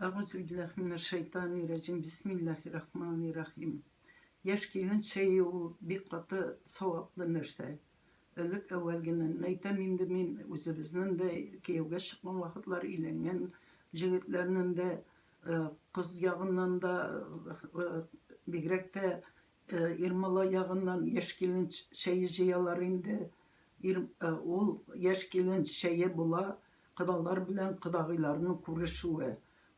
Әгъузу биллаһи минәш-шәйтанир раҗим. Бисмиллаһир рахманир рахим. Яшь килен чәе ул бик каты саваплы нәрсә. Элек әүвәлгеннән әйтәм инде мин үзебезнең дә кияүгә чыккан вакытлар өйләнгән җегетләрнең дә кыз ягыннан да бигрәк тә ир-малай ягыннан яшь килен чәе җыялар инде. Ир, ул яшь килен чәе була Кодалар белән кодагыйларның күрешүе.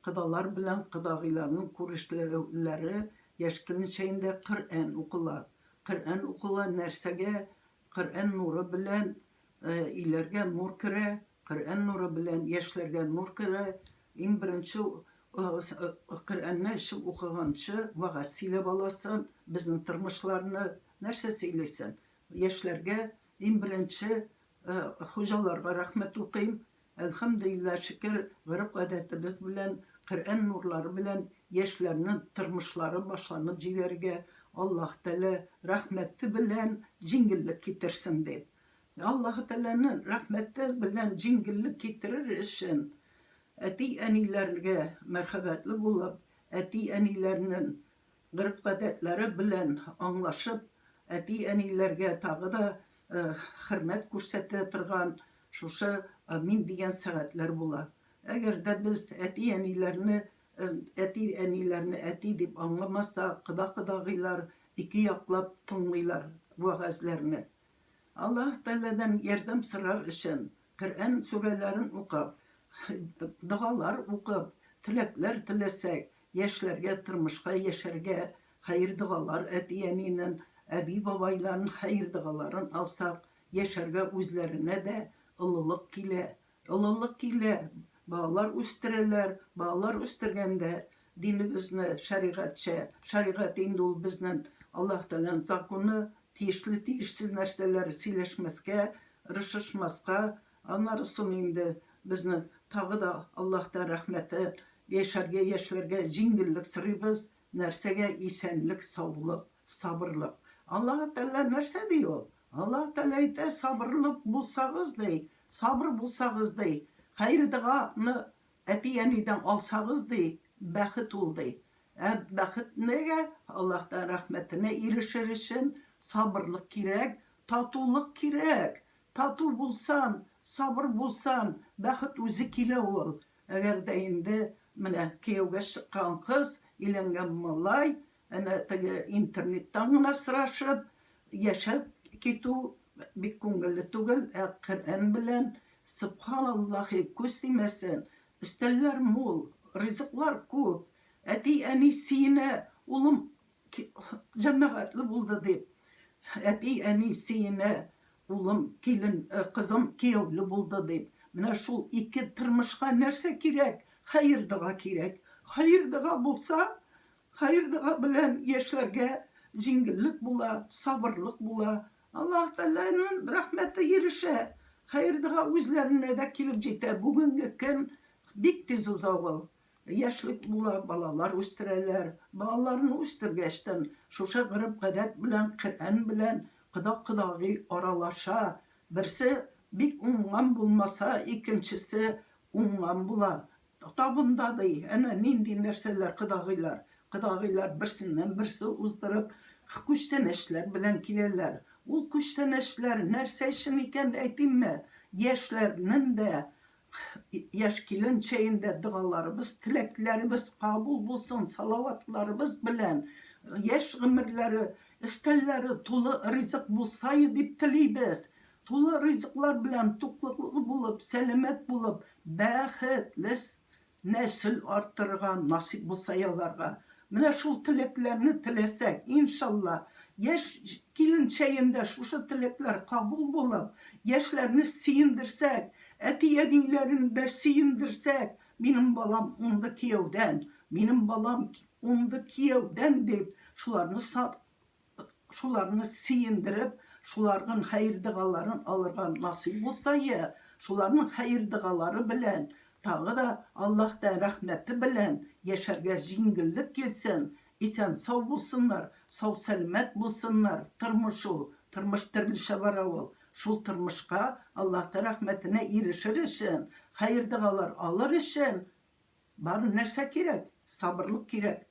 Кодалар белән кодагыйларның күрешләүләре яшь килен чәендә Коръән укыла. Коръән укыла нәрсәгә? Коръән нуры белән өйләргә нур керә, Коръән нуры белән яшьләргә нур керә. Иң беренче Коръәнне эчеп укыганчы вәгазь сөйләп аласың, безнең тормышларны. Нәрсә сөйлисең? Яшьләргә иң беренче Хуҗаларга рәхмәт укыйм. Әлхәмдүлилләһ, шөкер, гореф-гадәтебез белән, Коръән нурлары белән яшьләрнең тормышлары башланып җибәрергә Аллаһ Тәгалә рәхмәте белән җиңеллек китерсен дип. Аллаһ Тәгаләнең рәхмәте белән җиңеллек китерер өчен әти-әниләргә мәрхәмәтле булып, әти-әниләрнең Гореф-гадәтләре белән аңлашып, әти-әниләргә тагы да хөрмәт күрсәтә торган шушы амин дигән сәгатьләр була. Әгәр дә без әти-әниләрне әти-әниләрне әти дип аңламасак, кода-кодагыйлар ике яклап тыңлыйлар вәгазьләрне. Аллаһ Тәгаләдән ярдәм сорар өчен Коръән сүрәләрен укып, догалар укып, теләкләр теләсәк, яшьләргә тормышка яшәргә хәер-догалар әти-әнинең, әби-бабайларның хәер-догаларын алсак, яшәргә үзләренә дә олылык килә. Олылык килә, балалар үстерәләр, балалар үстергәндә динебезне шәригатьчә, шәригать инде ул безнең Аллаһ Тәгаләнең законы, тиешле-тиешсез нәрсәләр сөйләшмәскә, рышышмаска, аннары соң инде безне тагы да Аллаһтан рәхмәте, яшәргә, яшьләргә җиңеллек сорыйбыз, нәрсәгә исәнлек, саулык, сабырлык. Аллаһы Тәгалә нәрсә ди ул? Аллаһы Тәгалә әйтә, сабырлык булсагыз, ди, сабыр булсагыз, ди, хәер-доганы әти-әнидән алсагыз, ди, бәхет ул, ди. Ә бәхетнегә, Аллаһтан рәхмәтенә ирешер өчен сабырлык кирәк, татулык кирәк. Тату булсан, сабыр булсан, бәхет үзе килә ул. Әгәр дә инде менә кияүгә чыккан кыз, өйләнгән малай, әнә теге интернеттан гына сорашып, яшәп китү бик күңелле түгел, ә Коръән белән, сөбханаллаһи, күз тимәсен, өстәлләр мул, ризыклар күп, әти-әни сөенә, улым җәмәгатьле булды дип, әти-әни сөенә, улым, килен, кызым кияүле булды дип. Менә шул ике тормышка нәрсә кирәк? Хәер-дога кирәк. Хәер-дога булса, хәер-дога белән яшьләргә җиңеллек була, сабырлык була. Аллаһ Тәгаләнең рәхмәте ирешә. Хәер-дога үзләренә дә килеп җитә. Бүгенге көн бик тиз уза ул. Яшьлек була, балалар үстерәләр. Балаларны үстергәчтен, шушы гореф-гадәт белән, Коръән белән кода-кодагый аралаша. Берсе бик уңган булмаса, икенчесе уңган була. Табында, ди, әнә нинди нәрсәләр кодагыйлар. Кодагыйлар берсеннән-берсе уздырып, күчтәнәчләр белән киләләр. Ул күчтәнәчләр нәрсә өчен икән, әйтимме? Яшьләрнең дә Яшь килен чәендә догаларыбыз, теләкләребез кабул булсын, салаватларыбыз белән яшь гомерләре, өстәлләре тулы ризык булсае дип телибез. Тулы ризыклар белән туклыклы булып, сәламәт булып, бәхетле нәсел арттырырга насыйп булса аларга. Менә шул теләкләрне теләсәк, иншалла, яшь килен чәендә шушы теләкләр кабул булып, яшьләрне сөендерсәк, әти-әниләрен дә сөендерсәк, минем балам уңды кияүдән, минем балам уңды кияүдән дип, шуларны шуларны сөендереп, шуларның хәер-догаларын алырга насыйп булса, йә, шуларның хәер-догалары белән, тагы да Аллаһтан рәхмәте белән яшәргә җиңеллек килсен, исән-сау булсыннар, сау-сәламәт булсыннар, тормыш ул, тормыш төрлечә бара ул, шул тормышка Аллаһтан рәхмәтенә ирешер өчен, хәер-догалар алыр өчен. Бары нәрсә кирәк? Сабырлык кирәк.